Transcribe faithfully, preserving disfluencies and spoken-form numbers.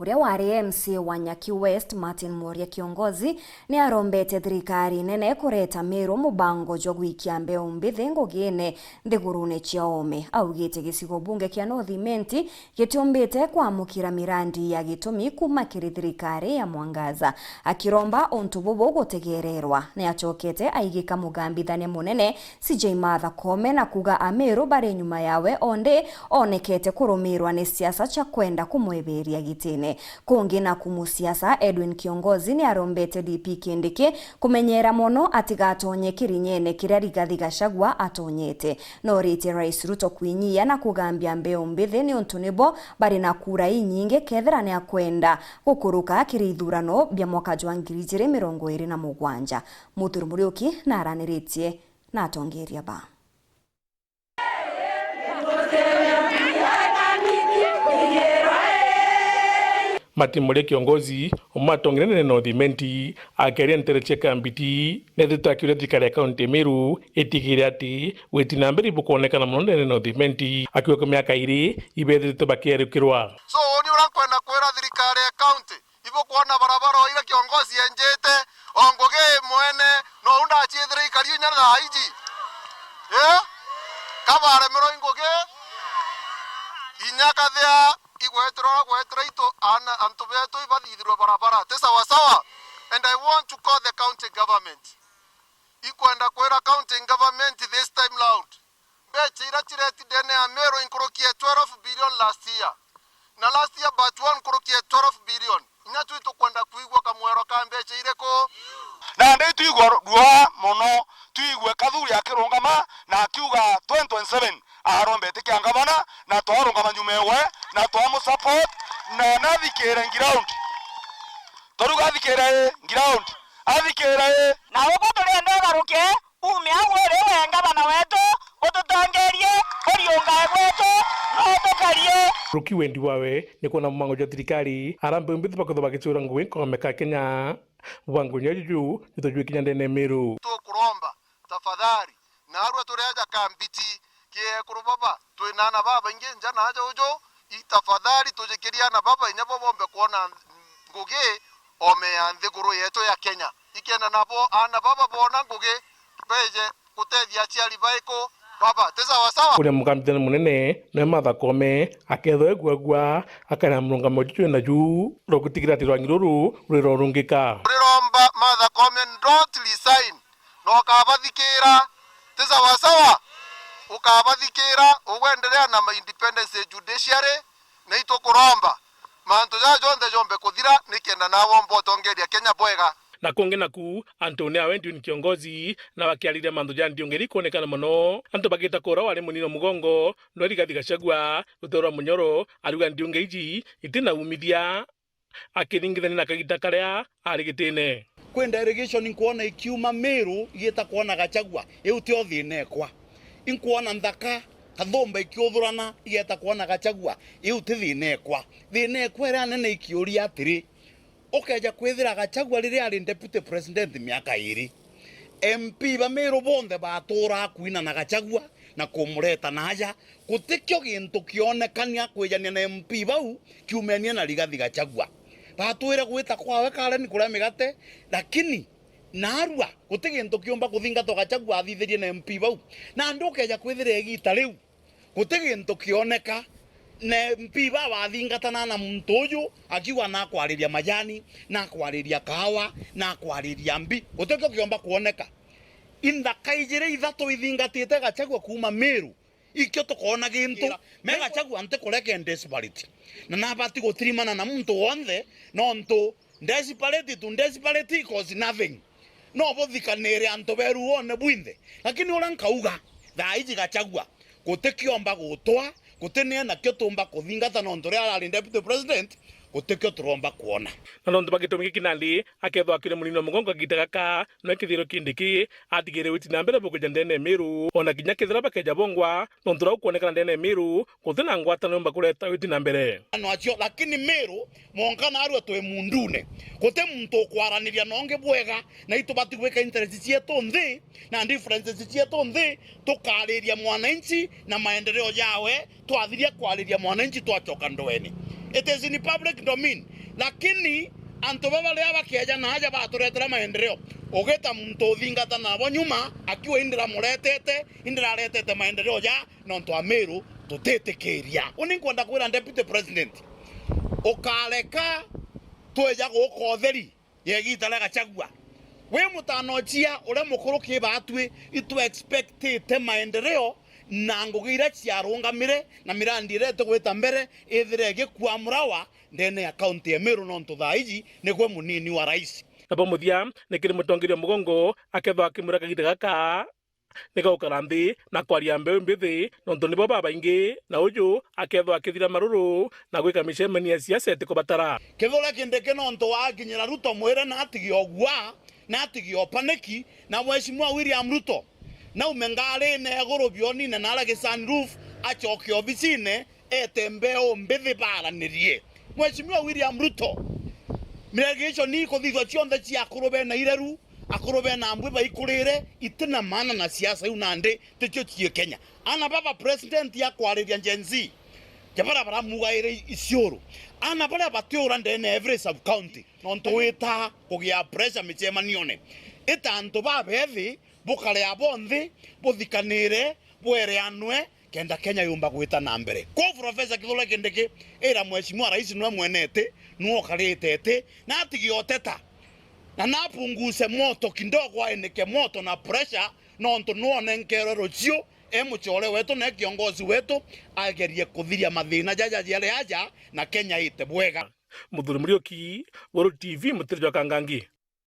Uria wari M C A wa Nyaki West, Martin Mworia Kiongozi, ni arombete thirikari nene kureta Meru mubango jwa gwikia mbeu mbithi ngugine nthigurune cia oome. Augite gicigo bunge kia North Imenti gitiumbite kwamukira mirandi ya gitumi kuuma kiri thirikari ya Mwangaza. Akiromba untu bubu gutegererwa, ni acokete aigika mugambithania munene C J Martha Koome na kuuga Ameru bari nyuma yawe, ondi oonekete kurumirwa ni siasa cia kwenda kumwebiria gitine. Kungi naku musiasa, Edwin Kiongozi ni arombete D P Kindiki kumenyera mono atigatonye kirinyene kiria Rigathi Gachagua atonyete. No ritie Rais Ruto kwinyia na kugambia mbeu mbithi niuntu nibo bari na kura inyingi kethira ni akwenda gukuruka kiri ithurano bia mwaka jwa ngiri ijiri mirongo iri na mugwanja. Muthuri Muriuki na araniritie na atongeria ba. Martin Mworia Kiongozi, umwe atongere nene North Imenti, akeria ntere cia Kambiti, nethite akiuria thirikari ya kaunti ya Meru itigire ati witi na mbere ibukwonekana mono nene North Imenti, akiuga kwa miaka iri ibethirite bakierukirwa. So, uni uria nkwenda kwira thirikari ya kaunti, ibukwona barabara o iria Kiongozi enjite, o ngugi mwene, no u ndaciithire ikari inya thaa iji. Eh? Kabaremerwa i ngugi, inya kathia igweterwa gwetera itu, ana, antu betu ibathithirwe barabara. Ti sawa sawa? And I want to call the county government. Ikwenda kwira county government this time round, mbecha iria cireti ndene ya Meru inkuruki ya twelve billion last year. Na last year batch one nkuruki ya twelve billion. Inya twi tukwenda kwigua kamwero ka mbecha iriku? Nandi itwigua ruaa mono, twigue Kathuri akirungama na akiuga twenty twenty-seven arombete kia ngavana, na twarungama nyuma ewe, na twamusupport, na nathikire ground. Twaruga athikire i ground. Athikire i. Na uku turienda ugaruke, ume au uri we ngavana wetu, ututongerie, uriungae gwetu, no tukarie. Ruki wendi wawe ni kwona mubango jwa thirikari, arambe mbithi bakwithwa bagicura ngugi nkoome ka Kenya. Mubango juju juju nitujwikinya ndene Meru. Tukuromba, tafadhali, naarua turi aja Kambiti, kiekuru baba, twina ana babaingi nja na aja uju, i tafadhali tujikirie ana baba inya bo bombe kwona ngugi oome ya nthiguru yetu ya Kenya. Ikenda nabo ana baba boona ngugi, beje gutethia aciari baiku baba. Ti sawa sawa? Uria mukambithania munene niwe Martha Koome, akethwa eguagua, akana murungamo juju twina ju rwa gutigira ati rwangi ruru ruri rorungika. Turiromba Martha Koome, don't resign. Na ukabathikira. Ti sawa sawa? Ukabathikira, ugwenderea na ma independence judiciary, na itukuromba mantu jaa jonthe jombe kuthira, nikenda nawe omba utongeria Kenya bwega. Na kungi naku, antu ni awe Edwin Kiongozi, na bakiariria mantu ja ndiungeri kwonekana mono, antu bagita kura wari munini o mugongo, nwe Rigathi Gachagua, rute rwa munyoro, ariuga ndiunge iji itina umithia. Akiringithania na kagita karia ari gitine. Kwi delegation nkwona ikiuma Meru igita kwona Gachagua, iu tio thina ekwa. Inkwona nthaka Kathumba ikiuthurana igeta kwona Gachagua, iu ti thina ekwa. Thina ekwa iria nene ikiuria atiri, ukeja kwithira Gachagua riria ari deputy president miaka iri, M P ba Meru bonthe baturaa kwina na Gachagua na kumureta naaja, gutikio gintu kionekania kwijania na M P bau kiumenia na Rigathi Gachagua. Batwire gwita kwawe Karen kuria migate, lakini naarua guti gintu kiumba kuthingatwa Gachagua athithirie na M P bau. Nandi ukeja kwithira igiita riu guti gintu kioneka, na M P baba bathingatana na muntu uju akiuga nakwariria majani, nakwariria kaawa, nakwariria mbi, gutikio kiumba kwoneka. Inthaka ijiri ithatu ithingatite Gachagua kuuma Meru, ikio tukoona gintu. Me Gachagua ntikureke desperate. Na nabati gutirimana na muntu wonthe, nontu desperate to desperate equals nothing. No buthikanire antu beru wone bwinthe. Lakini uria nkauga, thaa iji Gachagua, guti kiomba gutwa, guti nie nakio tumba kuthingata nontu ria arari deputy president, gutikio turomba kwona. Na nontu ba gitumi giki nandi, akethwa akire munini wa mugongo kagita gaka, no kithiro kindi ki, atigire witi na mbere bukuja ndene Meru, ona kinya kethira bakeja bongwa, nontu rau kuonekana ndene Meru, guti na ngwatano yumba kureta witi na mbere. No acio, lakini Meru, monka narua twi mundune. Guti muntu ukwaraniria na ungi bwega, na itubati gwika interest cietu nthi, na differences cietu nthi, tukariria mwananchi na maendeleo jawe, twathiria kwariria mwananchi twachoka ndoeni. It is in public domain. Lakini antu baba baria bakeja na aja baturetera maendeleo, ugita muntu uthingata nabo nyuma, akiuga, "Indi ramuretete, indi raretete maendeleo ja nontu Amiru tutitikiria." Uni nkwenda kwira Deputy President, ukareka tweja guka utheri ya igita ria Gachagua. Wi mutanochia uria mukuru kibatwi, itu expectite maendeleo na ngugi iria ciarungamire na mirandi iria itugwita mbere ithire igikua murawa ndene ya kaunti ya Meru, nontu thaa iji nigwe munini wa rais. Nabo muthia, ni kiri mutongeria mugongo akethwa akimura kagita gaka ni gaukara nthi na kwaria mbeu mbithi, nontu nibo babaingi, na uju akethwa akithira maruru na gwika micemanio ya siasa itikubatara. Kithure Kindiki nontu wakinyira Ruto mwire na atige ugwa, na atige upaniki, na Mheshimiwa William Ruto naume ngarine iguru bionine na arage sunroof, acoke obisine, ete mbeu mbithi baranirie. Mheshimiwa William Ruto, miregation ikuthithwa cionthe cia akuru bena ireru, akuru bena mbwi baikurire, itina maana na siasa iu nandi ticio cii Kenya. Ana baba president akwariria Gen Z, ja baria baramugaire iciuru. Ana baria batiura ndene every sub county, nontu wita kugia pressure micemanione. Ita antu babethi, bukare abo nthi, buthikanire, bwereanwe, kenda Kenya yumba gwita na mbere. Ko Professor Kithure Kindiki, ira Mheshimiwa Rais nwe mwene iti, nwe ukarite iti, na atige uteta. Na napunguse moto kidogo, ainike moto na pressure, nontu nwe onenkerwe rucio, e mucore wetu na e kiongozi wetu, agerie kuthiria mathina jaja jari aja, na Kenya ite bwega. Muthuri Muriuki, Weru T V, Mutiri jwa Kangangi.